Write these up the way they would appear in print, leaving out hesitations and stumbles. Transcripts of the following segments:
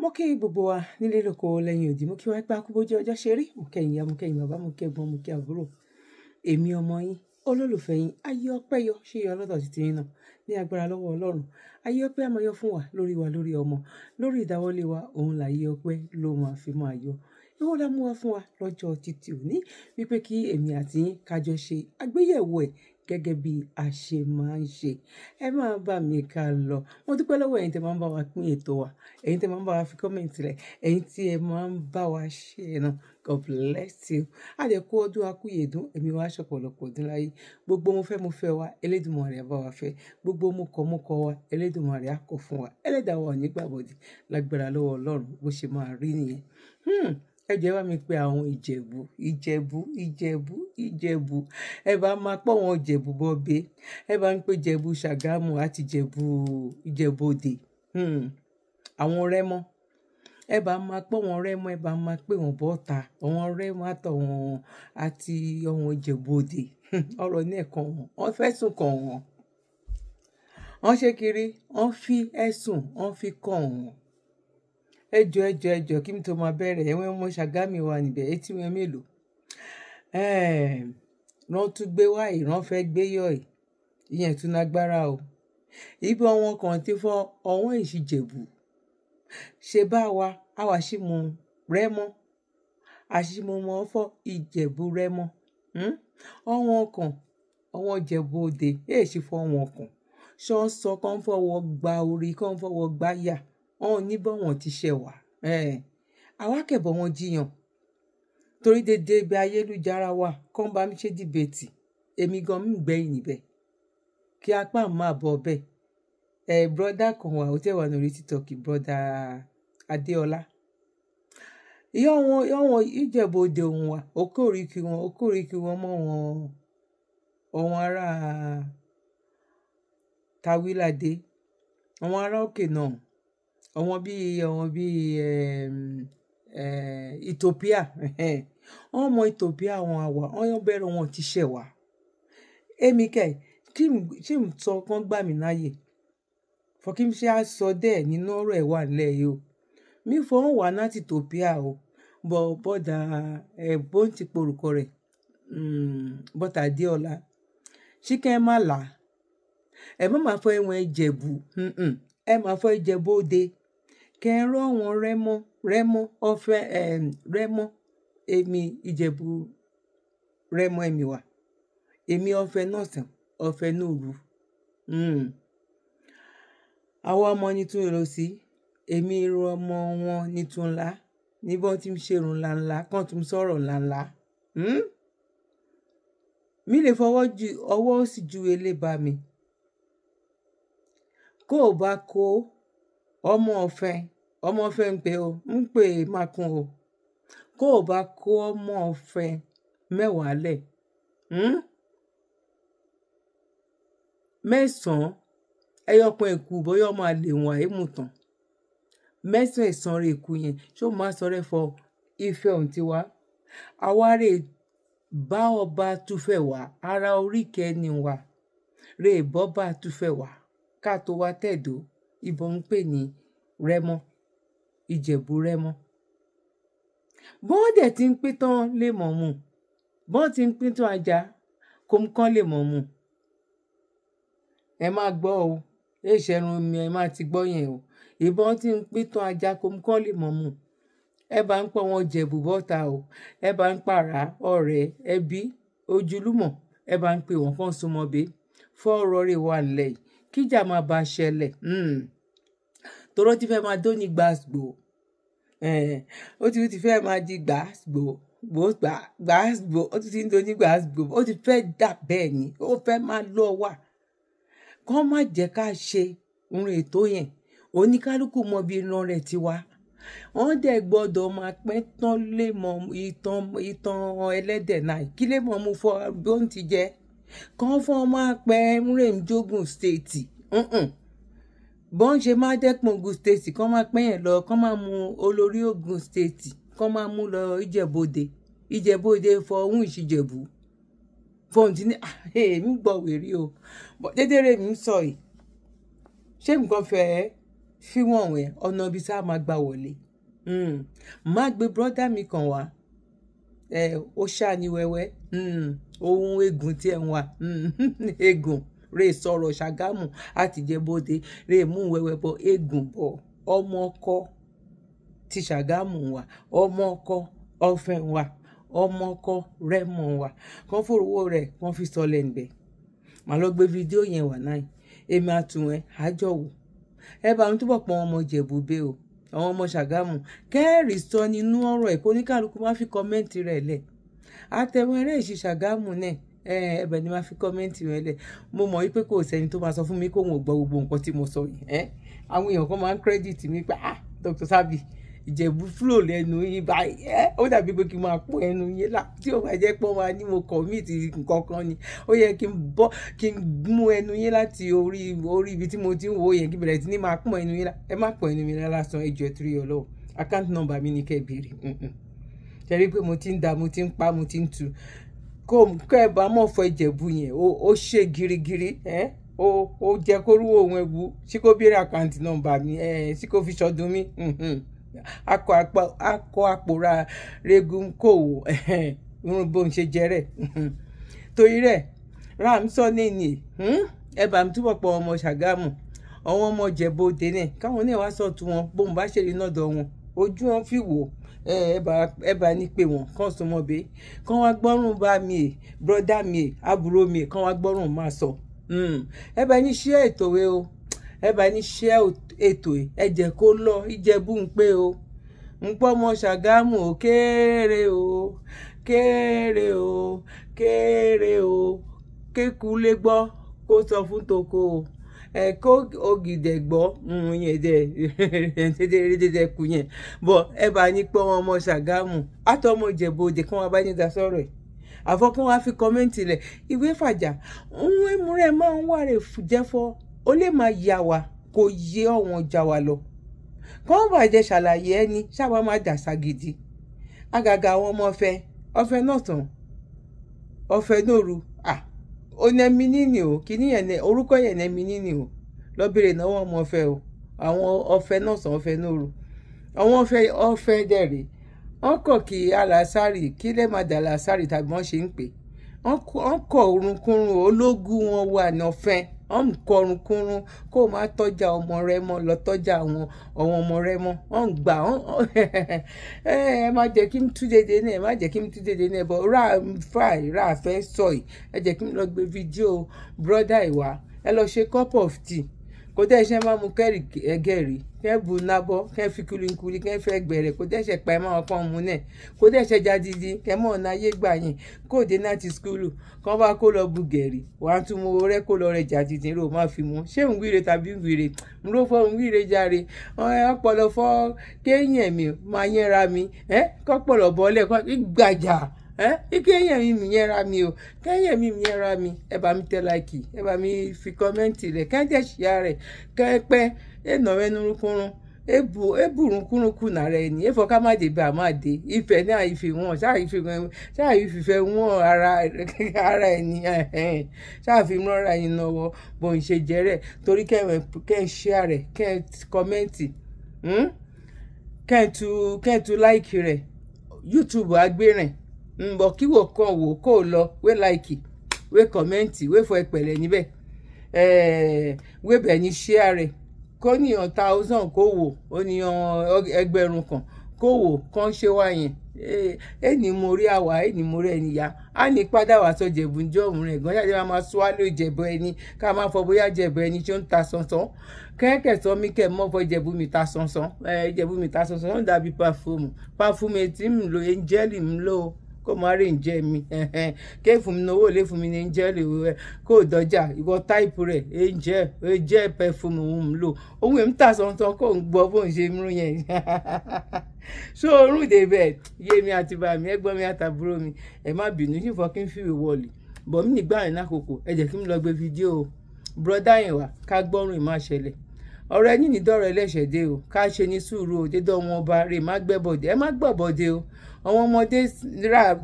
Mo kí gbogbo wa nílé lóko lẹ́yìn odi, mo kí wa pé a kú bójú ọjọ́ ṣe rí. Mo kẹ́yìn ìyá, mo kẹ́yìn bàbá, mo kí ẹ̀gbọ́n, mo kí àbúrò. Èmi ọmọ yín, olólùfẹ́ yín, ayé ọpẹ́ yọ, ṣé yọ lọ́dọ̀ títí yín náà ní agbára lọ́wọ́ Ọlọ́run. Ayé ọpẹ́ a máa yọ fún wa lórí wa, lórí ọmọ, lórí ìdáwọ́lé wa, òun láyé ọpẹ́ ló máa fi máa yọ. Èwo la mú wá fún wa lọ́jọ́ títí òní wípé kí èmi àti yín ká jọ ṣe àgbéyẹ̀wò ẹ̀ gẹ́gẹ́ bí a ṣe máa ń ṣe. Ẹ máa bá mi ká lọ. Mo dúpẹ́ lọ́wọ́ ẹ̀yin tí ẹ máa ń bá wa pín ètò wa, ẹ̀yin tí ẹ máa ń bá wa fi comment rẹ̀, ẹ̀yin tí ẹ máa ń bá wa share náà. God bless you. A dẹ̀ kú ọdún, a kú ìyèdún, ẹ̀mí wa ṣọ̀pọ̀lọpọ̀ ọdún láyé. Gbogbo mo fẹ́ mo fẹ́ wa, Elédùmarè á bá wa fẹ́. Gbogbo mo kọ̀ mo kọ̀ wa, Elédùmarè á kọ̀ fún wa. Ẹlẹ́dàá wa ò ní gbàbọ̀dì lágbára lọ́wọ́ Ọlọ́run bó ṣe máa rí nìyẹn. Ẹ jẹ́ bá mi pe àwọn Ìjẹ̀bú, Ìjẹ̀bú, Ìjẹ̀bú, Ìjẹ̀bú. Ẹ bá máa pọ̀ wọn Ìjẹ̀bú bọ́bé. Ẹ bá ń pe Ìjẹ̀bú Ṣàgámù àti Ìjẹ̀bú, Ìjẹ̀bú Òde. Àwọn Rẹ́mọ. Ẹ bá máa pọ̀ wọn Rẹ́mọ, ẹ bá máa pè wọ́n bọ́ta. Àwọn Rẹ́mọ àtọ̀wọn àti àwọn Ìjẹ̀bú Òde. Ọ̀rọ̀ ní ẹ̀kan wọn. Wọ́n fẹ̀sùn kàn wọ́n. Wọ́n ṣe kiri, wọ́n fi ẹ̀sùn, wọ́n fi kàn wọ́n. Ẹ jọ̀ọ́, ẹ jọ̀ọ́, ẹ jọ̀ọ́ kí n tó máa bẹ̀rẹ̀. Ẹ̀wọ̀n ọmọ Ṣàgámù wà níbẹ̀, etí wọn mélòó. Rán tún gbé wá yìí, rán fẹ́ gbé yọ̀ yìí. Ìyẹn tún lágbára o. Ibi àwọn kan tí fọ́ ọwọ́n ìṣìjẹ̀bù. Ṣé bá wa, a wà sí mu Rẹ́mọ. Àṣìmọ̀ mọ́ fọ́ Ìjẹ̀bú Rẹ́mọ. Ọwọ́n kan, ọwọ́n Ìjẹ̀bú Òde, èè sì fọ́ wọn kan. Ṣọ́ ń sọ kán fọwọ́ gba orí, kán fọwọ́ gbá yà. Wọ́n ò ní bọ́ wọn ti ṣẹ̀ wá. Àwa kẹ̀bọ̀ wọn jiyàn. Torí dédé ibi ayélujára wà, kán bá mi ṣe dìbètì. Èmi gan mi gbẹ̀yìn níbẹ̀. Kí apá máa bọ̀ bẹ́ẹ̀. Brother kan wà, ó tẹ̀ wá lórí TikTok, brother Adéọlá. Ìyá wọn, ìyá wọn Ìjẹ̀bú Òde òun wà. Ó kórìkì wọn, ó kórìkì wọn mọ́ wọn, àwọn ará Tawílàdé. Àwọn ará òkè náà. Àwọn bí, Ethiopia. Wọ́n mọ Ethiopia wọn àwà, wọ́n bẹ̀rẹ̀ wọn ti ṣẹ̀ wá. Èmi kẹ̀, kí n sọ kán gbà mí láàyè. For kí n ṣe á sọ dẹ̀ nínú ọ̀rọ̀ ẹ̀ wà nílẹ̀ yìí o. Mi fọwọ́ wá láti Ethiopia o. Bọ̀ bọ́dà, bó ń ti porúkọ rẹ̀, bọ́dà Adéọlá. Ṣé kí ẹ má là? Ẹ má máa fọ ẹ̀wọ̀n Ìjẹ̀bú. Ẹ máa fọ Ìjẹ̀bú Òde. Kẹ́ ẹ rán wọn Rẹ́mọ, Rẹ́mọ, ọ̀fẹ́, Rẹ́mọ. Èmi Ìjẹ̀bú Rẹ́mọ èmi wà. Èmi ọ̀fẹ́ náà sàn, ọ̀fẹ́ náà rú. Àwa ọmọ ní tún lọ sí. Èmi irú ọmọ wọn ní tún ńlá. Ní bọ́n tí ń ṣe irun ńlá ńlá, kán tún sọ̀rọ̀ ńlá ńlá. Mi lè fọwọ́ ju, ọwọ́ sì ju elé bá mi. Kó o bá kó ọmọ ọ̀fẹ́, ọmọ ọ̀fẹ́ ń pè o, ń pè mákun o. Kó o bá kó ọmọ ọ̀fẹ́ mẹ́wàá lẹ̀, Mẹ́sàn-án, ẹyọkan èkú bóyá ọmọ àlè wọn àìmú tán. Mẹ́sàn-án ẹ̀sán rẹ̀ èkú yẹn, ṣé o máa sọ̀rọ̀ fọ ìfẹ́ òun ti wá? Àwa rè bá ọba túfẹ̀ wá, ara oríkẹ́ ni wá. Rè bọ́ bá túfẹ̀ wá. Ká tó wá tẹ̀dó, ìbọn ń pè ní Rẹ́mọ, Ìjẹ̀bú Rẹ́mọ. Bọ́n dẹ̀ ti ń pín tán lè mọ̀ mú. Bọ́n ti ń pín tán ajá, kò ń kán lè mọ̀ mú. Ẹ má gbọ́ o. Ẹ ṣẹ̀rùn mi, ẹ má ti gbọ́ yẹn o. Ìbọn tí ń pín tán ajá, kò ń kán lè mọ̀ mú. Ẹ bá ń pọ̀ wọn Ìjẹ̀bú bọ́ta o. Ẹ bá ń pàrà ọ̀rẹ́, ẹbí, ojúlùmọ̀. Ẹ bá ń pè wọ́n kán súnmọ́ be. Fọ́ ọ̀rọ̀ rẹ̀ wà nílẹ̀ yìí. Kíjà máa bá ṣẹlẹ̀. Toró ti fẹ́ máa dó ní gbàgbó. Ó ti fẹ́ máa di gbàgbó. Gbó, gbà, gbàgbó. Ó ti ń dó ní gbàgbó. Ó ti fẹ́ dà bẹ́ẹ̀ ni. Ó fẹ́ máa lọ wà. Kán má jẹ́ ká ṣe ohun ètò yẹn. Oníkálukú mọ bí iná rẹ̀ ti wá. Wọ́n dẹ̀ gbọdọ̀ máa pín tán lé mọ ìtàn, ìtàn ẹlẹ́dẹ̀ náà. Kí lè mọ̀ mú fọ́ bí ó ń ti jẹ. Kán fọ́n máa pẹ́ Rẹ́mjógùn State. Bọ́n ṣe máa dẹ́kun Ogun State, kán máa pín yẹn lọ, kán máa mú olórí Ogun State, kán máa mú lọ Ìjẹ̀bú Òde. Ìjẹ̀bú Òde fọ ohun ìṣìjẹ̀bú. Fọ́n ti ní, èmi gbọ́ wèrè o. Dédé rẹ̀ mi ń sọ yìí. Ṣé nǹkan fẹ́ ẹ? Fi wọ́n wẹ̀ ọ̀nà ibi tá a máa gbà wọlé. Má gbé brọ́dá mi kàn wá. Ó ṣáà ní wẹ́wẹ́. Ohun eégún tí ẹ̀ ń wà. Eégún rè sọ̀rọ̀ Ṣàgámù àti Ìjẹ̀bú-Òde rè mú wẹ́wẹ́ bọ eégún bọ̀. Ọmọ ọkọ ti Ṣàgámù wà, ọmọ ọkọ Ọ̀fẹ́ wà, ọmọ ọkọ Rẹ́mọ wà. Kàn fòrówó rẹ̀ kàn fi sọlẹ̀ ńbẹ̀. Màá lọ gbé fídíò yẹn wà náà. Èmi àtúnwẹ̀ àjọ wò. Ẹ bá mi túbọ̀ pọn ọmọ Ìjẹ̀bú bẹ́ o, àwọn ọmọ Ṣàgámù. Kẹ́rì sọ nínú ọ̀rọ̀ ẹ̀ kó ní kálukú má fi comment rẹ̀ lẹ̀. Àtẹ̀wọ̀n eré ìṣe Ṣàgámù náà, ẹbẹ̀ ni máa fi comment rẹ̀ lẹ̀. Mo mọ̀ wípé kò sẹ́ni tó máa sọ fún mi kó òun ò gbọ́ gbogbo nǹkan tí mo sọ yìí. Àwọn èèyàn kan máa ń credit mi pé, ah, Dr. Zabby, Ìjẹ̀bú flow lẹ́nu yín báyìí. Ó dàbí pé kí n máa pọ́n ẹnu yín là. Tí ó bá jẹ́ pé wọ́n máa ní mo commit nǹkan kan ni. Ó yẹ kí n bọ́, kí n mú ẹnu yín láti orí, orí ibi tí mo ti ń wò yẹn kí bẹ̀rẹ̀ sí ní máa pọ́n ẹnu yín là. Ẹ má pọ́n ẹnu mi lásán, ẹ jọ̀ọ́ torí Ọlọ́run. Account number mi ni kẹ́ ẹ béèrè. Ṣé rí pé mo ti ń da, mo ti ń pa, mo ti ń tu. Kó ẹ bá mọ̀ fọ Ìjẹ̀bú yẹn, ó ṣe girigiri. Ó jẹ́ kó rú òun ẹbu. Ṣé kó béèrè account number mi? Ṣé kó fi ṣọdún mi? Akọ àpòra regun kò wò. Irun bó ń ṣe jẹrẹ. Torí rẹ̀, Ram sọ níní. Ẹ bá mi túbọ̀ pọ̀ ọmọ Ṣàgámù, àwọn ọmọ Ìjẹ̀bú-Òde náà, káwọn náà wá sọ̀tún wọn bóun bá ṣèlérí náà dọ̀ wọn. Ojú wọn fi wò. Ẹ bá ní pé wọn kàn sún mọ́ bẹ́ẹ̀. Kàn wá gbọ́rùn bá mi è, brọ́dá mi è, àbúrò mi è, kàn wá gbọ́rùn máa sọ. Ẹ bá ní share ètò wé o. Ẹ bá ní share ètò ẹ. Ẹ jẹ́ kó lọ, Ìjẹ̀bú ń pé o. Ń pọ́ ọmọ Ṣàgámù ó kéré o, kéré o, kéré o. Kékulé gbọ́ kó sọ fún toko o. Ẹ kó ògìdẹ̀ gbọ́, yẹn dẹ̀, dédé kú yẹn. Bọ̀ ẹ bá ní pé ọmọ Ṣàgámù, àtọmọ Ìjẹ̀bú-Òde kí wọ́n bá ní da sọ̀rọ̀ ẹ̀. Àfọkún wa fi comment lẹ̀. Ìwé fàjà, ohun èmúrẹ́ máa ń wà rè jẹ́fọ́. Ó lè máa yà wá kó yé ọ̀wọ́n jà wá lọ. Kàn bàjẹ́ ṣàlàyé ẹni, ṣáwa máa dàsà gidi. Àgàgà àwọn ọmọ ọ̀fẹ́, ọ̀fẹ́ náà tán, ọ̀fẹ́ nóru. À, ó nẹ́ mi níní o, kíní yẹn nẹ, orúkọ yẹn nẹ́ mi níní o. Lọ bèrè náwó ọmọ ọ̀fẹ́ o. Àwọn ọ̀fẹ́ náà tán, ọ̀fẹ́ nóru. Àwọn ọ̀fẹ́, ọ̀fẹ́ dẹ̀rè. Wọ́n kọ̀ kí alásàrì, kí lè má dà alásàrì tàbí wọ́n ṣe ń pè. Wọ́n kọ̀ orunkúrun, ológun wọn wà ní ọ̀fẹ́. Wọ́n ń kọ orunkúrun kó má tọ́jà ọmọ rẹ mọ́, lọ tọ́jà àwọn ọmọ rẹ mọ́. Wọ́n ń gbà wọ́n. Ẹ má jẹ́ kí n tú dédé náà, ẹ má jẹ́ kí n tú dédé náà, bọ̀ rà fà, rà fẹ́ sọ yìí. Ẹ jẹ́ kí n lọ gbé fídíò brọ́dá ìwà. Ẹ lọ ṣe cup of tea. Kò dẹ́ ṣe máa mu kẹ́rì ẹgẹ́rì, kẹ́ bu nabọ́, kẹ́ fi kulikuli, kẹ́ fẹ́ gbẹ̀rẹ̀, kò dẹ́ ṣe pa ẹ máa pọ́n mu náà. Kò dẹ́ ṣe jadidi, kẹ́ mọ̀ ọ̀nà ayé gbà yín. Kó dé láti skúlù, kàn bá kó lọ bu gẹ̀rì, wàá tún mu owó rẹ kó lọ rẹ jadidi rò má fi mu. Ṣé ń wíre tàbí ń wíre? Ń ló fọ́ ń wíre jàre. Ọpọlọ fọ́ kéèyàn mi máa yẹra mi. Kọ́pọ̀lọ̀ bọ́lẹ̀ kọ́ gbàjà. Kéèyàn mi mi yẹra mi o. Kéèyàn mi mi yẹra mi. Ẹ bá mi tẹ like, ẹ bá mi fi comment rẹ̀, kẹ́ dẹ̀ share rẹ̀, kẹ́ pẹ́, ẹ nà ẹnu rúkúrún, ẹ bù rúkúrún kùnà rẹ̀ ni. Ẹ fọ ká má dé bá má dé. Ìfẹ́ náà ìfẹ́ wọn, ṣáà ìfẹ́ wọn, ṣáà ìfẹ́ wọn ara ẹni. Ṣáà fi ránra ẹni lọ́wọ́ bó ń ṣe jẹ́ rẹ̀. Torí kẹ́ ẹ share rẹ̀, kẹ́ ẹ comment, kẹ́ ẹ tú like rẹ̀. YouTube agbérìn. Ǹbọ̀ kí wò kàn wò kó lọ, wé like, wé comment, wé fọ ẹpẹ̀lẹ̀ níbẹ̀. Wé bẹ̀ ní share rẹ̀. Kó níyàn 1,000 kó wò, ó níyàn ẹgbẹ̀rún kan kó wò, kàn ṣe wá yẹn. Ẹni mo rí àwa, ẹni mo rí ẹni ya. A ní padà wá sọ Ìjẹ̀bú ń jọ́ òun rẹ̀ gan. Ṣáà máa sọ wá ló Ìjẹ̀bú ẹni. Ká máa fọ bóyá Ìjẹ̀bú ẹni tí ó ń ta sánsán. Kẹ́kẹ̀ sọ mí kẹ́ mọ́ fọ Ìjẹ̀bú mi ta sánsán. Ìjẹ̀bú mi ta sánsán. Ó ń dàbí pàfúmù. Pàfúmù etí ń lo, angel ń lò. Kó má rí ǹjẹ́ mi. Ké fún mi lówó, lè fún mi ní angel rẹ̀. Kó dọjà, ìwọ táìpù rẹ̀, angel, angel perfume òun ń lò. Ohun èmi ta sánsán kó ń gbọ́ bó ń ṣe mú yẹn. So orun dé bẹ́ẹ̀, yé mi àti bàbá mi, ẹ̀gbọ́n mi àtàbúrò mi. Ẹ má bínú, ṣé fọ́ kí n fi wọlé. Bọ̀ mí nígbà yẹn lákòókò, ẹ jẹ́ kí n lọ gbé fídíò brọ́dá yẹn wá, ká gbọ́rùn ìmá ṣẹlẹ̀. Ọ̀rọ̀ ẹni ní dọ̀rọ̀ ẹlẹ́ṣẹ̀ dé o. Ká ṣe ní sùúrù o, dédé ọmọ ọba rè má gbẹ́bọ̀dé, ẹ má gbọ̀bọ̀dé o. Àwọn ọmọdé rà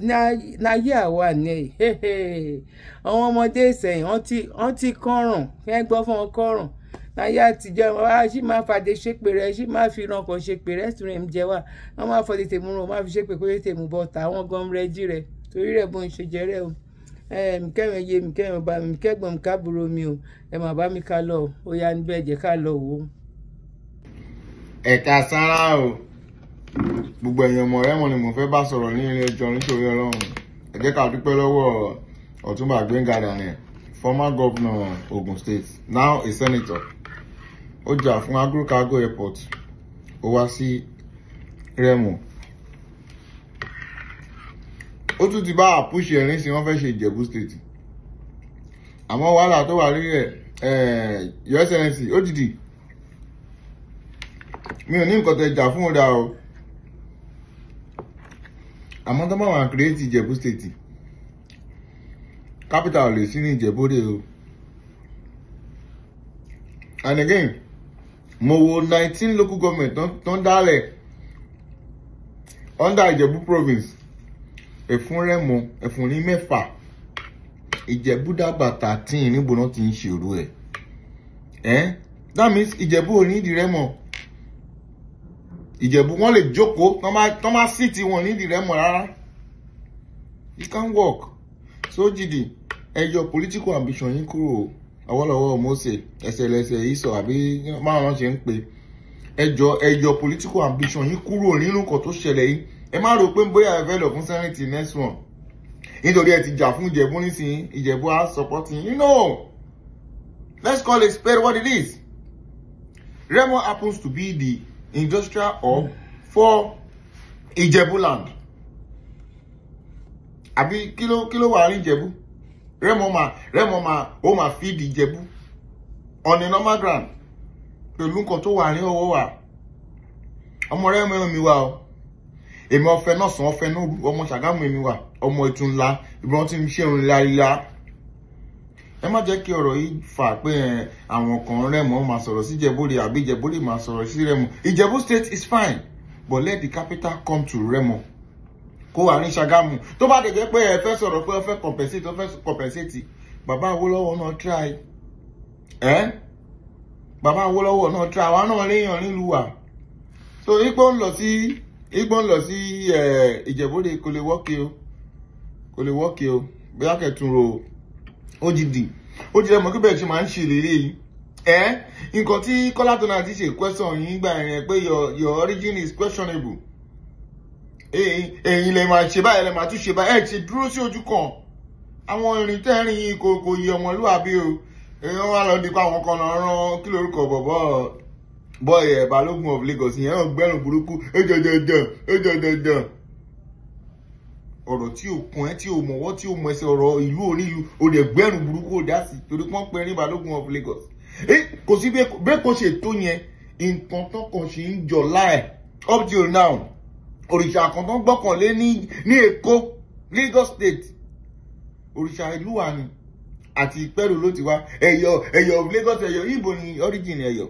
náyé àwa ní ẹ̀. Àwọn ọmọdé ìsẹ̀yìn, wọ́n ti kọ́rùn, kẹ́ gbọ́ fún wọn kọ́rùn. Láyé àtijọ́ wọn á sì máa fàdé ṣépè rẹ, sì máa fi ìran kan ṣépè rẹ, sùn rẹ̀ ń jẹ wá. Wọ́n máa fọdé tèmú rún, wọ́n máa fi ṣépè kó lè tèmú bọ́ta. Àwọn gan rẹ jí rẹ torí rẹ̀ bó ń ṣe jẹrẹ o. Kẹ́rin yé mi, kẹ́rin bá mi, kẹ́gbọ́n mi, káàbùrò mi o. Ẹ má bá mi ká lọ, ó yá níbẹ̀ jẹ́ ká lọ wò ó. Ẹ̀ka sára o, gbogbo ẹ̀yin ọmọ Rẹ́mọ ni mo fẹ́ bá sọ̀rọ̀ ní ilé ẹjọ́ nítorí Ọlọ́run. Ẹ jẹ́ ká dúpẹ́ lọ́wọ́ Ọ̀túnba Gbénga Daniel, former governor Ogun State, now a senator. Ó jà fún Agro Cargo Airport, ó wá sí Rẹ́mọ. Ó tún ti bá àpúṣe ẹ̀rín sí wọ́n fẹ́ ṣe Ìjẹ̀bú State. Àmọ́ wàhálà tó wà lórí ẹ̀, Your Excellency, ó dìdì. Mi ò ní nǹkan tẹ jà fún ọ̀dà o. Àmọ́ tó bá wà create Ìjẹ̀bú State, capital lè sí ní Ìjẹ̀bú-Òde o. And again, mo wo 19 local government tó ń dálẹ̀ under Ìjẹ̀bú province. Ẹ̀fún Rẹ́mọ, ẹ̀fún ní 6. Ìjẹ̀bú dàgbà 13 níbo náà ti ń ṣèrú ẹ̀. That means Ìjẹ̀bú ò ní ìdí Rẹ́mọ. Ìjẹ̀bú wọ́n lè jókòó tán má sí ti wọn nídìí Rẹ́mọ rárá. You can work. So Jìdì, ẹ yọ political ambition yín kúrò. Ọwọ́lọ́wọ́ Mósè, ẹsẹ̀lẹsẹ̀ ìsọ̀ àbí báwọn ṣe ń pè. Ẹ yọ political ambition yín kúrò nínú nǹkan tó ṣẹlẹ̀ yìí. Ẹ má rò pé bóyá ẹ fẹ́ lọ fún Senate next one. Nítorí ẹ ti jà fún Ìjẹ̀bú nísìnyí, Ìjẹ̀bú á support yín. No! Let's call a spade what it is. Rẹ́mọ happens to be the industrial hub for Ìjẹ̀bú land. Àbí kí ló wà ní Ìjẹ̀bú? Rẹ́mọ máa ó máa feed Ìjẹ̀bú on a normal ground pẹ̀lú nǹkan tó wà ní ọwọ́ wa. Ọmọ Rẹ́mọ mi wà o. Èmi ọ̀fẹ́ náà sàn ọ̀fẹ́ náà rú, ọmọ Ṣàgámù èmi wà, ọmọ Ìtúnlá, ìbọn tí ń ṣe òun lárílá. Ẹ má jẹ́ kí ọ̀rọ̀ yìí fà pé àwọn kan Rẹ́mọ máa sọ̀rọ̀ sí Ìjẹ̀bú-Òde àbí Ìjẹ̀bú-Òde máa sọ̀rọ̀ sí Rẹ́mọ. Ìjẹ̀bú State is fine, but let the capital come to Rẹ́mọ. Kó wà ní Ṣàgámù. Tó bá dẹ̀ jẹ́ pé ẹ fẹ́ sọ̀rọ̀ pé ẹ fẹ́ compensate, ẹ fẹ́ compensate. Bàbá Awólọ́wọ̀ náà try. Bàbá Awólọ́wọ̀ náà try. Àwa náà léèyàn nílùú wa. So ipò ń lọ sí Ìjẹ̀bú-Òde kò lè wọ́ọ̀kì o. Kò lè wọ́ọ̀kì o. Bóyá kẹ̀tún ro ó jìdì. Ó jìdì mọ̀ kí bẹ́ẹ̀ ṣe máa ń ṣe ìlérí yìí. Nǹkan tí Kọ́lá Donald ti ṣe question yín gbà yẹn pé your origin is questionable. Ẹ̀yin lè máa ṣe báyìí, lè máa tún ṣe báyìí. Ẹ ṣe dúró sí ojú kan. Àwọn ìrìn tẹ́rìn yìí kò yẹ ọmọlúwàbí o. Èèyàn wá lọ dípa àwọn kan lọ rán kí lorúkọ bọ̀bọ̀ bọ́ọ̀yẹ̀ Balógun of Lagos yẹn náà gbẹ́rùn burúkú. Ẹjọjọjọ. Ọ̀rọ̀ tí ò kún ẹ́, tí ò mọ̀wọ́, tí ò mọ ẹsẹ̀ ọ̀rọ̀ ìlú onílù, ò dẹ̀ gbẹ́rùn burúkú ò dá sí torí pọ́n pẹ́ ní Balógun of Lagos. Kò sí bẹ́ẹ̀ kò ṣe tó yẹn, nǹkan tó kàn ṣe ń jọ láì up till now. Òrìṣà kan tó ń gbọ́kànlé ní Èkó, Lagos State. Òrìṣà ìlú wa ni àti Ìpẹ́rù ló ti wá. Ẹ̀yọ̀ of Lagos, Ẹ̀yọ̀ Ìgbò ni origin Ẹ̀yọ̀.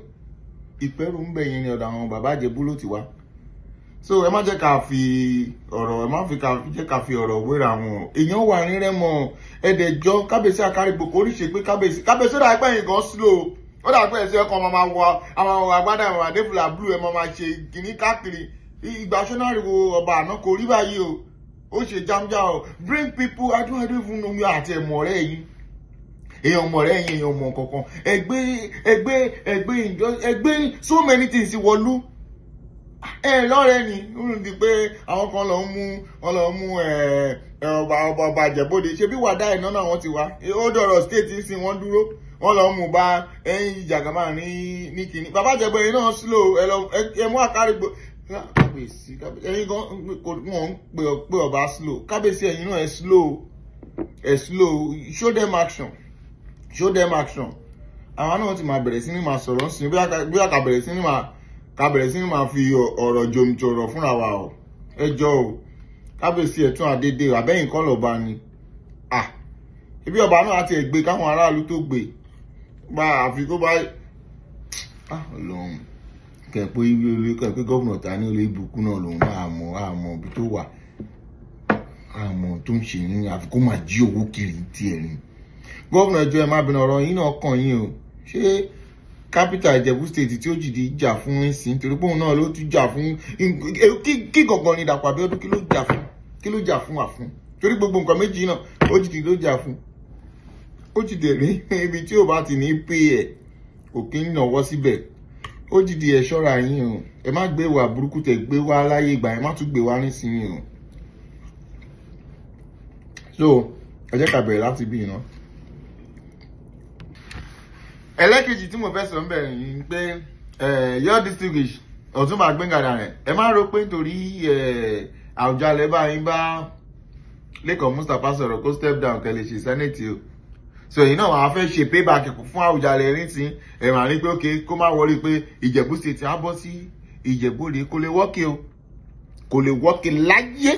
Ìpẹ́rù ń bẹ yẹn ni ọ̀dọ̀ àwọn bàbá Ìjẹ̀bú ló ti wá. So ẹ má jẹ́ ká fi ọ̀rọ̀, ẹ má fi ká jẹ́ ká fi ọ̀rọ̀ wéra wọn. Èèyàn wà ní Rẹ́mọ, ẹ̀dẹ̀jọ́ kábíyèsí Àkárìgbò kò rí ṣe pé kábíyèsí ó dà pé ẹ̀yìn kan slow. Ó dà pé ẹ̀sẹ̀ ọkàn máa wọ àwọn agbádá àwọn àdéfùlà blue ẹ̀ máa ṣe kìíní káàkiri. Ìgbà sọ́nàrì wo ọba àná kò rí báyìí o. Ó ṣe jámjá o. Bring people, I don't even know àti ẹ̀mọ̀ ọ̀rẹ́ yín. Èèyàn mọ̀ ọ̀rẹ́ yín, èèyàn mọ̀ kankan. Ẹgbẹ́ so many things wọlú. Ẹ lọ́rẹ́ ni, ń di pé àwọn kan lọ mú ọba Ìjẹ̀bú-Òde. Ṣé bí wàdà iná náà wọ́n ti wá? Ó dọ̀rọ̀ state ń sìn wọ́n dúró. Wọ́n lọ mú bá ẹyin Jàgàmá ní kìíní. Bàbá Ìjẹ̀bú ẹ̀yin náà slow, ẹ mú Àkárìgbò. Kábíyèsí, ẹ̀yin gan wọ́n ń pè ọba slow. Kábíyèsí ẹ̀yin náà ẹ slow. Ẹ slow. Show them action. Show them action. Àwọn náà ti máa bẹ̀rẹ̀ sí ní máa sọ̀rọ̀ sí bí a bẹ̀rẹ̀ sí ní máa ká bẹ̀rẹ̀ sí ní máa fi ọ̀rọ̀ jomitoro fúnra wa o. Ẹ jọ̀ọ́ o, kábíyèsí ẹ̀tún àdédé àbẹ́yìn kọ́ lọ́ba ni. Ibi ọba náà àti ẹ̀gbẹ́ káwọn aráàlú tó gbé bá àfi kó bá Ọlọ́run kẹ̀pẹ́ ilé kẹ̀pẹ́ gómìnà ta ní olè ìbùkún náà lòun náà àmọ́ ibi tó wà, àmọ́ tó ń ṣe ní àfi kó máa jí owó kiri tiẹ̀ ni. Gómìnà ẹjọ́ ẹ má bínú, ọ̀rọ̀ yín náà kàn yín o. Ṣé Capital Ìjẹ̀bú State tí Ojidi jà fún ìsìn, torí pé òun náà ló tún jà fún kí gangan ni Dàpọ̀ Abíọ́dún, kí ló jà fún, kí ló jà fún wà fún, torí gbogbo nǹkan méjì náà Ojidi ló jà fún. Ojidi rí ibi tí ò bá ti ní pé ẹ̀ kò kí ń nàwọ́ síbẹ̀. Ojidi, ẹ ṣọ́ra yín o, ẹ má gbé wà burúkú tẹ gbé wá láyé ìgbà, ẹ má tún gbé wá nísìnyí o. So ẹ jẹ́ ká bẹ̀rẹ̀ láti bí iná. Ẹlẹ́kejì tí mo fẹ́ sọ ń bẹ̀rẹ̀ ni pé your distinguished Ọ̀túnba Gbénga Daniel, ẹ má rò pé nítorí Àwùjalẹ̀ bá yín bá Lékan Mustapha sọ̀rọ̀ kó step down kẹ́ lè ṣe senate o. So èyí náà wàá fẹ́ ṣe payback fún Àwùjalẹ̀ nísìn, ẹ máa ní pé ok, kó má wọlé pé Ìjẹ̀bú State á bọ́ sí Ìjẹ̀bú Òde. Kò lè wọ́ọ̀kì o, kò lè wọ́ọ̀kì láyé.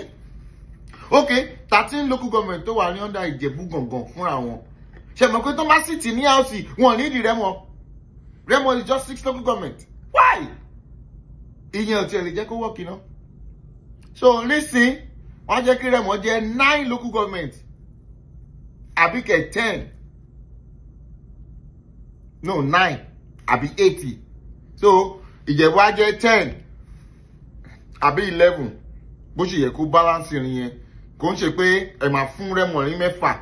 Ok, 13 local government tó wà ní under Ìjẹ̀bú gangan fúnra wọn, ṣe mọ̀ pé tó bá sì tì ní house wọn ní ìdí Rẹ́mọ. Rẹ́mọ is just 6 local government. Why? Ìyẹn ò tiẹ̀ lè jẹ́ kó wọ́ọ̀kì náà. So nísìn wọ́n jẹ́ kí Rẹ́mọ jẹ́ 9 local government àbí kẹ̀ 10, no, 9 àbí 80. So Ìjẹ̀bú á jẹ́ 10 àbí 11, bó ṣe yẹ kó balance ìrìn yẹn. Kò ń ṣe pé ẹ máa fún Rẹ́mọ ní 6,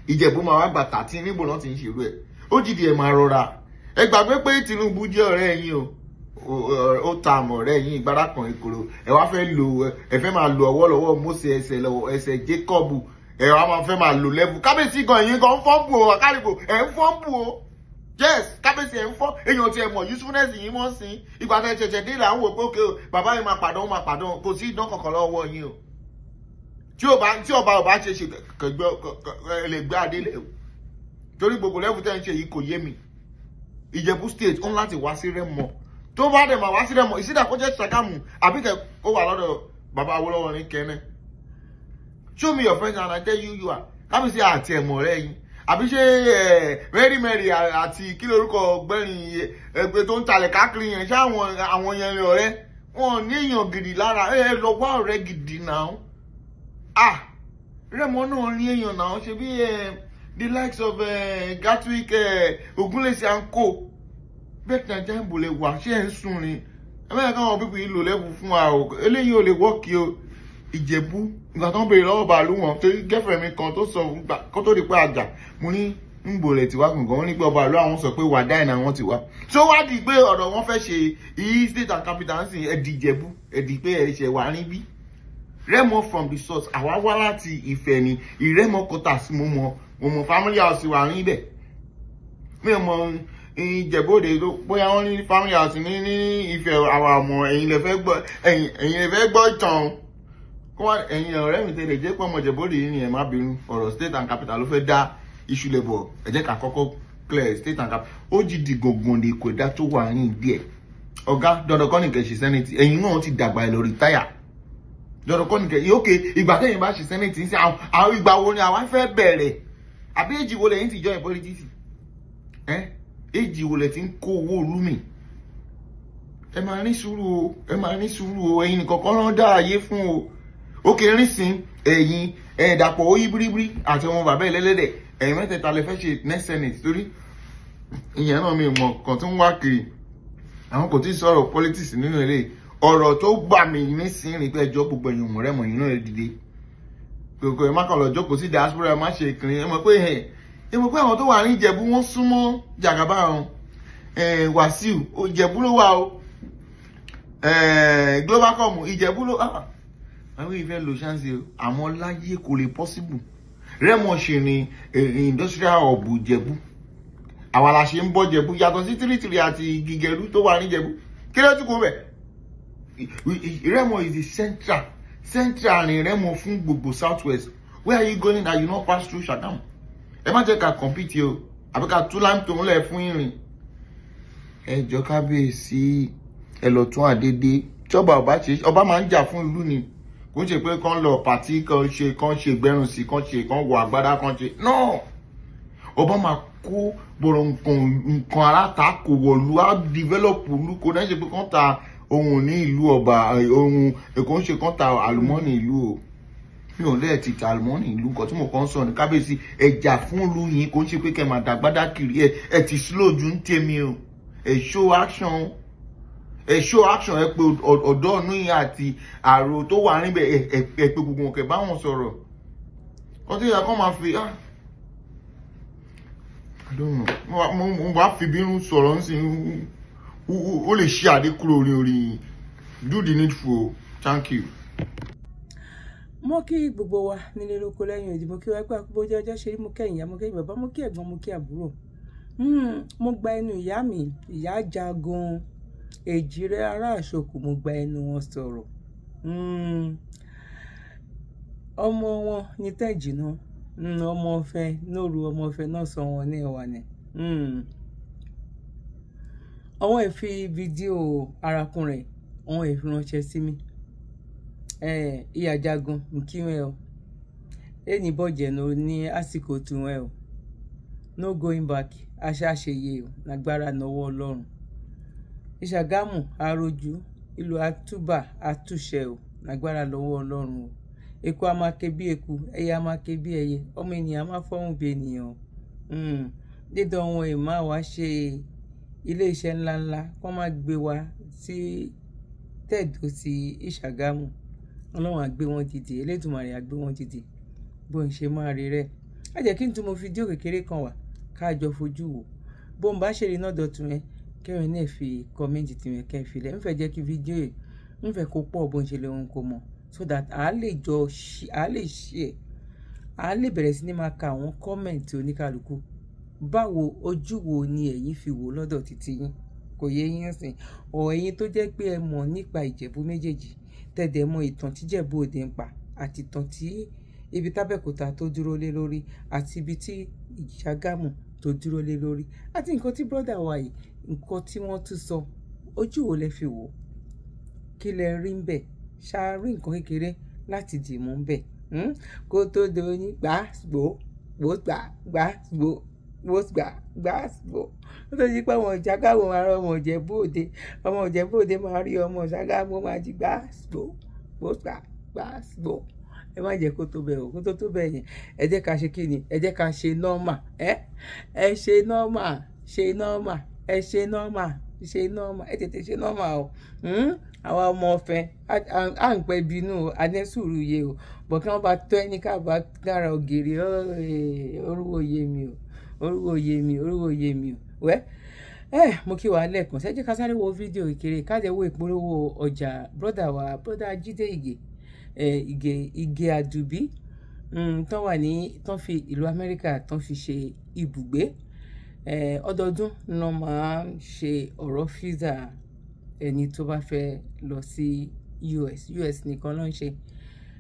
Ìjẹ̀bú máa wá gbà 13. Níbo náà ti ń ṣerú ẹ̀? Ojidi, ẹ máa rọra. Ẹ gbàgbé pé Tinubu jẹ́ ọ̀rẹ́ yín o, ó ta àmọ̀ ọ̀rẹ́ yín ìgbára kan ìkòrò. Ẹ wá fẹ́ lo, ẹ fẹ́ máa lo ọwọ́ lọ́wọ́ Mósè, ẹsẹ̀ lọ́wọ́ ẹsẹ̀ Jacob, ẹ wá máa fẹ́ máa lò lẹ́bù kábíyèsí gan. Ẹ̀yin gan ń fọ́nbù o, àkárìbò ẹ̀ ń fọ́nbù o. Yes, kábíyèsí, ẹ̀ ń fọ́. Èèyàn ti ẹ̀ mọ̀ usefulness yìí mọ́ sí ìgbà tẹ́ ṣẹ̀ṣẹ̀ dé là ń wò pé ókè o, bàbá yìí máa pàdán, máa pàdán. Kò sí idán kankan lọ́wọ́ yín o. Tí ọba ò bá ṣe ṣe kẹgbẹ́ lè gbé adé lẹ̀ o, torí gbogbo level tẹ́ ń ṣe yìí kò yé mi. Ìjẹ̀bú State ó ń láti wá sí Rẹ́mọ. Tó bá dẹ̀ máa wá sí Rẹ́mọ, ìsídà kó jẹ́ Ṣàgámù àbí kẹ ó wà lọ́dọ̀ bàbá Awólọ́wọ̀ ní Kẹ́nẹ́. Show me your friends and I tell you you are. Kábíyèsí, àti ẹ̀mọ̀ rẹ yín, àbí ṣé Mary Mary àti kí lorúkọ ọgbẹ́rin ẹgbẹ́ tó ń talẹ̀ káàkiri yẹn, ṣé àwọn yẹn lè ọ̀rẹ́ wọn ní èèyàn gidi lára? Ẹ lọ wá ọ̀rẹ́ gidi náà. Ah, Rẹ́mọ náà ní èèyàn náà, ṣe bí the likes of Gatwick, Ogunlesi and co. Bẹ́ẹ̀ náà jẹ́ ìbò lè wà. Ṣé ẹ̀ ń sùn ni? Ẹ mẹ́rin káwọn pípì yìí lò lẹ́bù fún wa o, eléyìí ò lè wọ́ọ̀kì o. Ìjẹ̀bú, ìgbà tó ń béèrè lọ́wọ́ bàálù wọn, torí gẹ́fẹ̀rẹ̀ mi kan tó sọ kó tó di pé àjà, mo ní ń bòlẹ̀ tiwa gbọ̀ngàn, wọn ní pé ọba ìlú àwọn sọ pé wàdá ìnà wọn ti wá. Tó wá di pé ọ̀dọ̀ wọn fẹ́ ṣe yí state and capital ń sìn, ẹ̀dì Ìjẹ̀bú, ẹ̀dì pé ẹ̀ ṣẹ̀ wà níbí. Rẹ́mọ from the source, àwa wá láti Ifẹ̀ ní Ìrẹ́mọ quarters. Mo mọ family house wà níbẹ̀. Mi ò mọ Ìjẹ̀bú-Òde, bóyá wọ́n ní family house ní Ifẹ̀, àwa ọmọ ẹ̀yin lè fẹ́ gbọ́, ẹ̀yin lè fẹ́ gbọ́ ìtàn kó wá. Ẹ̀yin ọ̀rẹ́ mi tẹ́lẹ̀ jẹ́ pé ọmọ Ìjẹ̀bú-Òde yìí ni, ẹ̀ má bínú. Ọ̀rọ̀ state and capital ló fẹ́ dá iṣu lẹ̀ bọ̀. Ẹ jẹ́ ká kọ́kọ́ clear state and capital. Ó jìdí gògùn ní kò dá tó wà ní ìdí ẹ̀. Ọ̀gá, dandan kọ́ nìkan ṣe senate. Ẹ̀yin náà ti dàgbà, ẹ̀ lọ retire. Dandan kọ́ nìkan. Ok, ìgbà tẹ́yìn bá ṣe senate ń sẹ́, àwọn ìgbà wo ni àwa fẹ́ bẹ̀rẹ̀? Àbí èjì wo lẹ́yìn ti join politics? Ẹ́ èjì wo lẹ ti ń kó owó ìlú mi? Ẹ máa ní sùúrù o, ẹ máa ní sùúrù o. Ẹ̀yin nìkan kọ́ ló ń dá ayé fún o. Ó kéré sí ẹ̀yin ẹ̀ Dàpọ̀ ó yí bíríbírí àti ọmọ bàbá ẹlẹ́lẹ́dẹ̀, ẹ̀yin mẹ́tẹ̀ẹ̀ta lè fẹ́ ṣe next senate, torí ìyẹn náà mi ò mọ̀ kàn tó ń wá kiri. Àwọn kò tí ì sọ̀rọ̀ politics nínú eré. Ọ̀rọ̀ tó gbà mí nísìnyí pé ẹjọ́ gbogbo ẹ̀yin ọmọ rẹ̀ mọ̀ yín náà dìde kòkò, ẹ má kàn lọ jókòó sí diaspora, ẹ má ṣe ìkìrín. Ẹ mọ̀ pé ẹ mọ̀ pé àwọn tó wà ní Ìjẹ̀bú, wọ́n súnmọ́ Jàgàbá wọn. Wàsíù, Ìjẹ̀bú ló wà o. Globalcom, Ìjẹ̀bú ló àwọn ìfẹ́ lo chance o. Àmọ́ láyé, kò lè possible. Rẹ́mọ ṣe ni industrial hub Ìjẹ̀bú. Àwa la ṣe ń bọ́ Ìjẹ̀bú, yàtọ̀ sí tìrìtìrì àti gìgẹ̀rú tó wà ní Ìjẹ̀bú. Kí ló tún kó bẹ̀? Rẹ́mọ is the central ní Rẹ́mọ fún gbogbo South West. Where are you going that you no pass through Ṣàgámù? Ẹ má jẹ́ ká compete o, àbí ká tú láǹtò ńlẹ̀ fún ìrìn. Ẹ jọ, kábíyèsí, ẹ lọ tún àdédé tíọba ọba ṣe. Ọba máa ń jà fún ìlú ni, kò ń ṣe pé kán lọ party, kán ṣe gbẹrun sí, kán ṣe, kán wọ àgbádá, kán ṣe. No, ọba máa kó bọ̀rọ̀ nǹkan alátakò wọ̀lú, á develop ìlú. Kò náà ṣe pé kán ta ohun ní ìlú ọba, ohun èkó ń ṣe, kán ta àlùmọ́ọ́nì ìlú o. Mi ò lẹ́ẹ̀ ti ta àlùmọ́ọ́nì ìlú. Nǹkan tí mo kàn ń sọ ní, kábíyèsí, ẹ̀jà fún ìlú yìí. Kò ń ṣe pé kẹ́ máa dàgbádá kiri. Ẹ ti slow ju ń tèmi o. Ẹ show action, ẹ show action. Ẹ pé ọ̀dọ́ ọ̀nù yìí àti àrò tó wà níbẹ̀, ẹ pé gbogbo wọn kẹ́ bá wọn sọ̀rọ̀. Kọ́ tí ìyá kan máa fi, ah, I don't know, mo wá fi bínú sọ̀rọ̀ ń sìn, ó lè ṣe àdékúrò orí orí. Do the needful. Thank you. Mo kí gbogbo wa nílé lóko lẹ́yìn òdì, mo kí wa pé bójú ọjọ́ ṣe rí, mo kẹ́yìn ìyá, mo kẹ́yìn bàbá, mo kí ẹ̀gbọ́n, mo kí àbúrò. Mo gba ẹnu ìyá mi, ìyá jagun èjìrẹ́ ará àṣokù, mo gba ẹnu wọn sọ̀rọ̀. Ọmọ wọn ní tẹ́jì náà, ọmọ ọ̀fẹ́ nóru, ọmọ ọ̀fẹ́ náà sọ wọn ní ẹwà ni. Àwọn ẹ̀ fi fídíò arákùnrin àwọn ẹ̀ fi ránṣẹ́ sí mi. Ìyá jagun nkíwẹ́ o, ẹni bọ́jẹ̀ ló ní àsìkò tiwọn o, no going back, aṣáṣeyẹ o, lágbára náwó Ọlọ́run. Ìṣàgámù arojú ìlú àtúbà àtúnṣe o, lágbára lọ́wọ́ Ọlọ́run o. Eku a máa ké bí eku, ẹyẹ a máa ké bí ẹyẹ, ọmọ ènìyàn a máa fọ́hùn bí ènìyàn o. Dídán ohun èèmọ̀ àwa ṣe iléeṣẹ́ ńláńlá kó má gbé wa sí tẹ̀dó sí Ìṣàgámù. Ọlọ́run á gbé wọn dìde, Elédùmarè á gbé wọn dìde, bó ń ṣe máa rí rẹ̀. Á jẹ́ kí n tún mo fídíò kékeré kan wà ká jọ fojú wò. Bó ń bá ṣe rí náà dọ̀tun yẹn, kẹrin náà fi kọ́mẹ́ǹtì tìwọ̀n kẹ́ fi lẹ̀. Ń fẹ́ jẹ́ kí fídíò yìí ń fẹ́ kó pọ̀ bó ń ṣe lè ohun kò mọ̀, so that a lè jọ a lè share, a lè bẹ̀rẹ̀ sí ní máa ka àwọn kọ́mẹ̀ǹtì oníkálukú. Báwo, ojú wo ni ẹ̀yin fi wò lọ́dọ̀ títí yín? Kò yé yín sìn. Ọ̀ ẹ̀yin tó jẹ́ pé ẹ mọ̀ nípa Ìjẹ̀bú méjèèjì, tẹ̀dẹ̀ mọ ìtàn tí Ìjẹ̀bú Òde ń pa àti ìtàn tí ibi tábẹ́òkúta tó dúró lé lórí àti ibi tí Ìṣàgámù tó dúró lé lórí àti nǹkan tí brọ́dà wa yìí, nǹkan tí wọ́n tún sọ, ojú wo lẹ fi wò? Kí lẹ rí ń bẹ̀? Ṣá rí nǹkan kékeré láti dì mú ń bẹ̀? Kó tó do ní gbà gbò gbò gbà gbà gbò gbò gbà gbà gbò. Ó tó di pé ọmọ Ìṣàgámù máa rí ọmọ Ìjẹ̀bú Òde, ọmọ Ìjẹ̀bú Òde máa rí ọmọ Ìṣàgámù, máa di gbà gbò gbò gbà gbà gbò. Ẹ má jẹ́ kó tó bẹ̀ o, kó tó tó bẹ̀ yẹn. Ẹ jẹ́ ká ṣe kíni? Ẹ jẹ́ ká ṣe normal. Ẹ ṣe normal, ṣe normal, ẹ ṣe normal, ṣe normal, ẹ tètè ṣe normal o. Àwa ọmọ ọ̀fẹ́ à ń pẹ́ bínú o, a ní sùúrù yé o. Bọ̀ kí wọ́n bá tọ́ ẹni ká bá dára ògiri, orúkọ yé mi o, orúkọ yé mi, orúkọ yé mi o. Wẹ́ ẹ, mo kí wa lẹ́ẹ̀kan. Ṣé jẹ́ ká sáré wo fídíò kékeré, ká jẹ́ wo ìpolówó ọjà brọ́dà wa, brọ́dà Jídé Ìgè, Ìgè Ìgè Àdùbí, tán wà ní, tán fi ìlú Amẹ́ríkà tán fi ṣe ibùgbé. Ọdọọdún ni wọ́n máa ń ṣe ọ̀rọ̀ físà ẹni tó bá fẹ́ lọ sí US. US nìkan ló ń ṣe.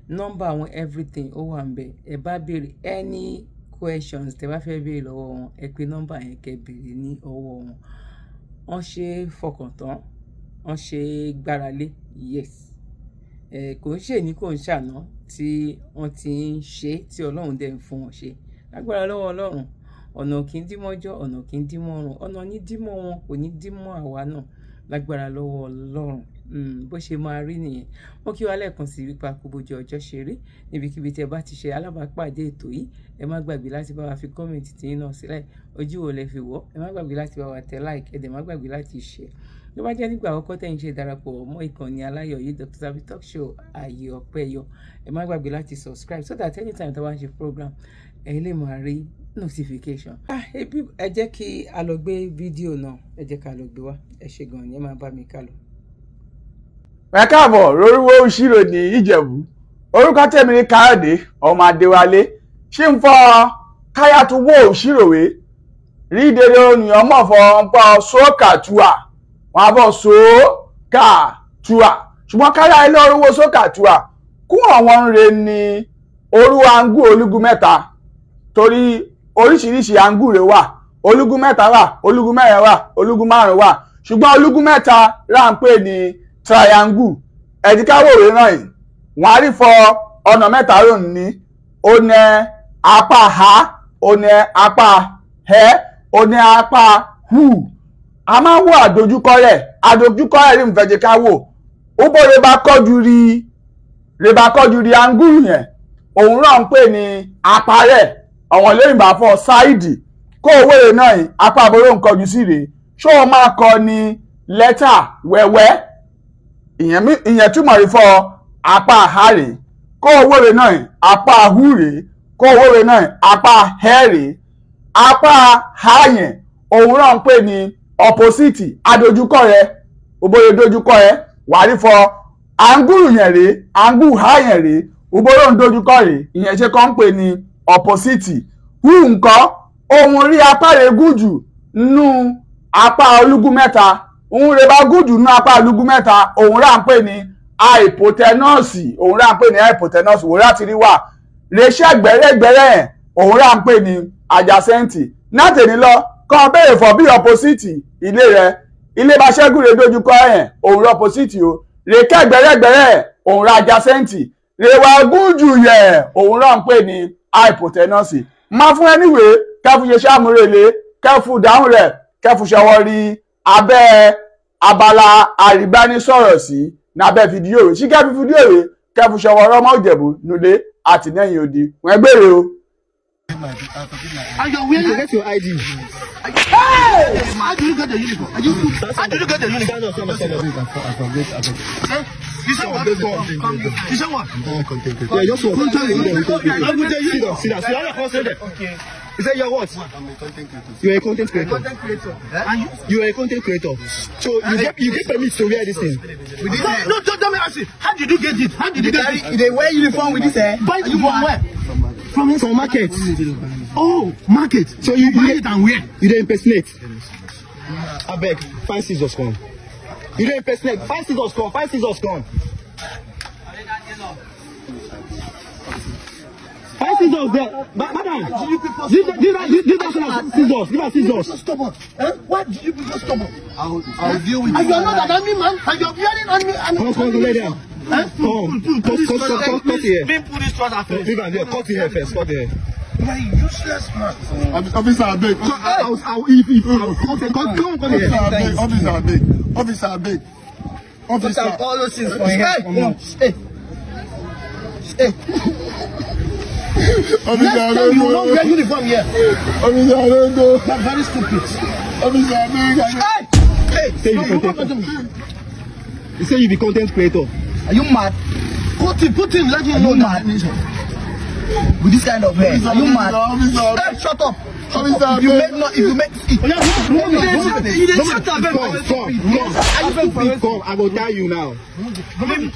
Nọ́mbà wọn, everything ó wà níbẹ̀. Ẹ bá béèrè any questions tẹ bá fẹ́ béèrè lọ́wọ́ wọn, ẹ pè nọ́mbà yẹn kẹ́ béèrè ní ọwọ́ wọn. Wọ́n ṣe fọkàn tán, wọ́n ṣe gbára lé. Yes. Kò ń ṣe ní kò ń ṣàná tí wọ́n ti ń ṣe tí Ọlọ́run dẹ̀ ń fún wọn ṣe. Lágbára lọ́wọ́ Ọlọ́run, ọ̀nà kì í dí mọ́jọ́, ọ̀nà kì í dí mọ́run, ọ̀nà ní dí mọ́ wọn, kò ní dí mọ́ àwa náà. Lágbára lọ́wọ́ Ọlọ́run. Bó ṣe máa rí nìyẹn. Mo kí wa lẹ́ẹ̀kan sí wípé a kú bójú ọjọ́ ṣe rí. Níbikíbi tí ẹ bá ti ṣe alábàápàdé ètò yìí, ẹ má gbàgbé láti bá wa fi kọ́mẹ̀ntì tí yín náà sílẹ̀. Ojú wo lẹ fi wò? Ẹ má gbàgbé láti bá wa tẹ like, ẹ dẹ̀ má gbàgbé láti share. Tó bá jẹ́ nígbà àkọ́kọ́ tẹ́ ń ṣe darapọ̀ mọ́ ìkànnì aláyọ̀ yìí, Dr. Zabby Talk Show, ààyè ọpẹ́ yọ, ẹ má gbàgbé láti subscribe so that anytime tí a bá ń ṣe program, ẹ lè máa rí notification. Ah, ebi ẹ jẹ́ kí a lọ gbé fídíò náà, ẹ jẹ́ ká lọ gbé wá. Ẹ ṣé gan ni, ẹ máa bá mi ká lọ. Ẹ káàbọ̀ lórúkọ òṣìrò ní Ìjẹ̀bú. Orúkọ tèmi ní Káyọ̀dé ọmọ Adéwálé. Ṣé ń fọ káyà tó wó òṣìròwé rí dèrè oníyàn mọ̀ fọ ń pọ̀ sókàtúà, wọn á bọ̀ sókàtúà, ṣùgbọ́n káyà ilé orúwó sókàtúà kún àwọn ń re ní orú angú olúgun mẹ́ta, torí oríṣiríṣi angú rẹ̀ wà. Olúgun mẹ́ta wà, olúgun mẹ́rin wà, olúgun márùn wà, ṣùgbọ́n olúgun mẹ́ta là ń pè ní triangle. Ẹ̀díkáwòrè náà yìí wọ́n á rí fọ ọ̀nà mẹ́ta rò ní ó ní apá ha, ó ní apá hẹ́, ó ní apá hù. A máa ń wo àdójúkọ rẹ̀, àdójúkọ rẹ̀ rí nfẹ̀jẹ̀ ká wò ó bó rẹ bá kọjú rí, rẹ bá kọjú rí angúrù yẹn, òun náà ń pè ní apá rẹ̀. Àwọn lóyìnbá fọ sáìdì kó owó rẹ̀ náà yìí apá àbúrò ń kọjú sí rèé. Ṣó o máa kọ ní lẹ́tà wẹ́wẹ́? Ìyẹn túmọ̀ rí fọ́ apá ha rè, kó owó rè náà apá hu rè, kó owó rè náà apá hẹ́ rè. Apá ha yẹn òun náà ń pè ní opposite, adójúkọ rẹ, òbóye dojúkọ rẹ wàá rí fọ́ àǹgùrù yẹn rè, àǹgù ha yẹn rè, òbóye ń dojúkọ rè, ìyẹn ṣe kàn ń pè ní opposite. Hu nǹkan òun rí apá rẹ̀ gùn jù nú apá olúgun mẹ́ta, òun rẹ̀ bá gùn jù nú apá olúgun mẹ́ta, òun rà ń pè ní hypotenuse, òun rà ń pè ní hypotenuse. Wò láti rí wà rẹṣẹ́ gbẹ́rẹ́gbẹ́rẹ́, òun rà ń pè ní adjacent. Látẹ̀ní lọ kàn béèrè fọ́ bí opposite ilé rẹ, ilé bá ṣẹ́gun rẹ̀ dojúkọ ẹ̀, òun rẹ̀ opposite o, rẹ̀kẹ́ gbẹ́rẹ́gbẹ́rẹ́ òun rà adjacent, rẹwà gùn jù yẹ òun rà ń pè ní hypotenuse. Máa fún ẹ níwèé kẹfù ṣe ṣàmúrelé, kẹfù dáhùn rẹ, kẹfù ṣọwọ́ rí abẹ́ abala àríbánisọ̀rọ̀ sí nábẹ́ fídíò rẹ̀, sí kẹfù fídíò rẹ̀ kẹfù ṣọwọ́ rọmọ Ìjẹ̀bú nulẹ̀ àti lẹ́yìn odi wọ́n gbére o. And you're wearing, you get your ID. Hey! How do you get the uniform? How did you get the uniform? You say what? You say what? Yeah, just what? Sit down. Sit down. Okay. You say you're what? I'm a content creator. You're a content creator. Content creator. And you? You're a content creator. So you get permit to wear this thing. No, don't tell me. Ask you. How did you get it? How did you get it? They wear uniform with this, eh? Buy it from where? From market. Oh, market. So you buy it and wear. You don't impersonate. I beg, find scissors come. You don't impersonate. Find scissors come. Find scissors come. Find scissors there. Madam, give us scissors. Give us scissors. Stubborn. Eh? Why do you people stubborn? I'll deal with And you. you are not an army man. And you are wearing army. Come, lay down. Eh? Come. Cut here. Pull this trouser first. Leave am there. Cut here first. Cut here. You are a useless man. Officer, I beg. Come here. Officer, I beg. Officer, I beg. Officer. All those things for here. Hey. Hey. Officer, I Next time don't you will not know. wear uniform here. Officer, I don't know. You are very stupid. Officer, I beg. Hey! Hey! Say you No, content. no, no, no. You say you be content creator. Are you mad? Put him, let him Are know you mad? With this kind of hair, are you mad? Officer, Hey, shut up! Shut Officer, up. If you make no, if you make, Come, come. I go tell you now. Wait.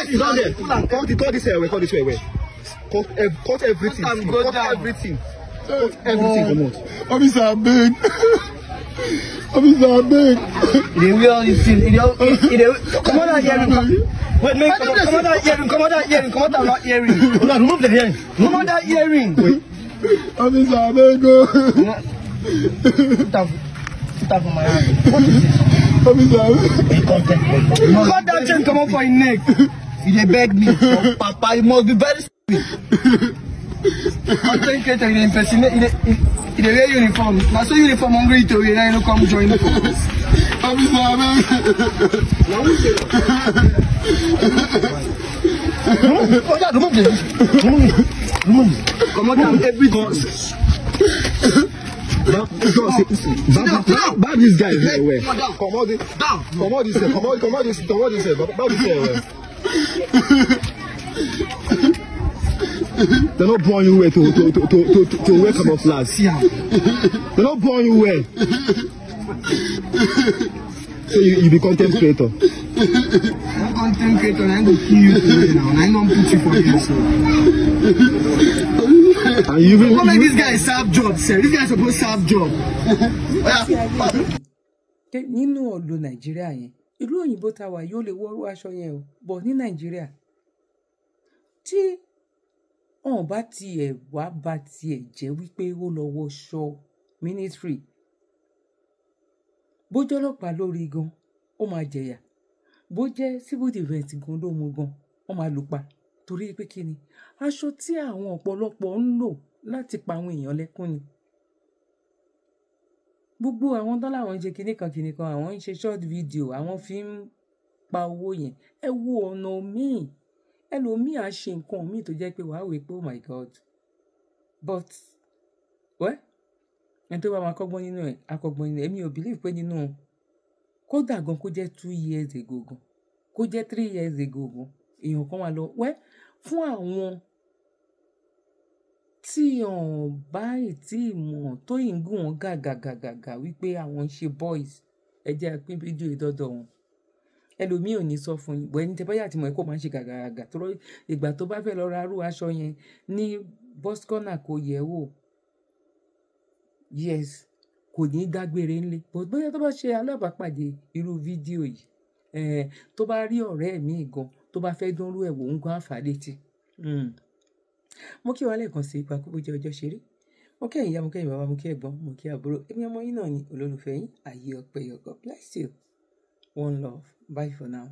It's not there. Cut this hair away. Cut this hair away. Cut everything. Cut everything. Cut everything. Come out. Officer, I beg. Officer, I beg. they wear all these things. Come on, that earring. Wait, make, come on, that earring. Come on, that earring. Come on, that earring. Remove the earring. Come on, that earring. Officer, I beg. Put that for my hand. What is this? Officer, I beg. Cut that chain, come on for your neck. You dey beg me, oh, Papa. You must be very stupid. Content creator, you dey impersonate, you dey wear uniform. Na so uniform hungry to wear, now you no come join for. Officer, I beg. Oh yeah, remove the remove it. Come on, down everything. Bab this guy here well. Come on, this. Come on, this. Come on, come on, this. Come on, this. Bab this here well. They not born you well to wear camouflage. They not born you well. So you be content creator. One content creator, I go kill you today now. I don't put you for here, so. And you even Come make this guy serve job, sir. This guy supposed serve job. Nínú ọ̀lù Nàìjíríà yẹn, ìlú òyìnbó tá wà yóò lè wọ́rú aṣọ yẹn o, bọ̀ ní Nàìjíríà tí wọn bá tiẹ̀ wá bá tiẹ̀ jẹ́ wípé ó lọ wọṣọ mínísírì, bójú ọlọ́pàá lórí gan ó máa jẹ̀yà, bó jẹ́ civil defence gan ló mú gan wọ́n máa lù pa, torí pé kí ni aṣọ tí àwọn ọ̀pọ̀lọpọ̀ ń lò láti pa àwọn èèyàn lẹ́kún ni. Gbogbo àwọn tán láwọn ń ṣe kinní kan kinní kan, àwọn ń ṣe short video, àwọn fi ń pa owó yẹn. Ẹ wo ọ̀nà míì, ẹlòmíì á ṣe nǹkan míì tó jẹ́ pé wàá wí pé oh my God, but well, Ẹni tó bá máa kọ́gbọ́n nínú ẹ̀ á kọ́gbọ́n nínú ẹ̀. Èmi ò believe pé nínú, kódà gan kó jẹ́ 2 years ago gan, kó jẹ́ 3 years ago gan, èèyàn kan máa lọ wẹ́ fún àwọn tí ọ̀n báyìí tí mọ̀ tó yìí ń gùn wọn gàgàgàgàgà wípé àwọn ń ṣe boys. Ẹ jẹ́ a pín fídíò ìdọ́dọ̀ wọn. Ẹlòmíì ò ní sọ fún yín bọ̀, ẹni tẹ́ bá yà tí mọ̀ ẹ́ kó máa ń ṣe gàgàgàgà tó rọ ìgbà tó bá fẹ́ lọ ra arú aṣọ yẹn ní boscona, kò yẹ̀ wò. Yes, kò ní í dágbére ńlẹ̀, but bóyá tó bá ṣe alábàápàdé irú fídíò yìí, tó bá rí ọ̀rẹ́ mi gan tó bá fẹ́ dánrú ẹ̀ wò ń gan àfà létí. Mo kí wa lẹ́ẹ̀kan sí ipa kúkú jẹ́ ọjọ́ ṣeré. Mo kí ẹ̀yin ìyá, mo kí ẹ̀yin bàbá, mo kí ẹ̀gbọ́n, mo kí àbúrò. Èmi ọmọ yín náà ni, olólùfẹ́ yín, Ayé Ọpẹ́ Yọ. God bless you. One love. Bye for now.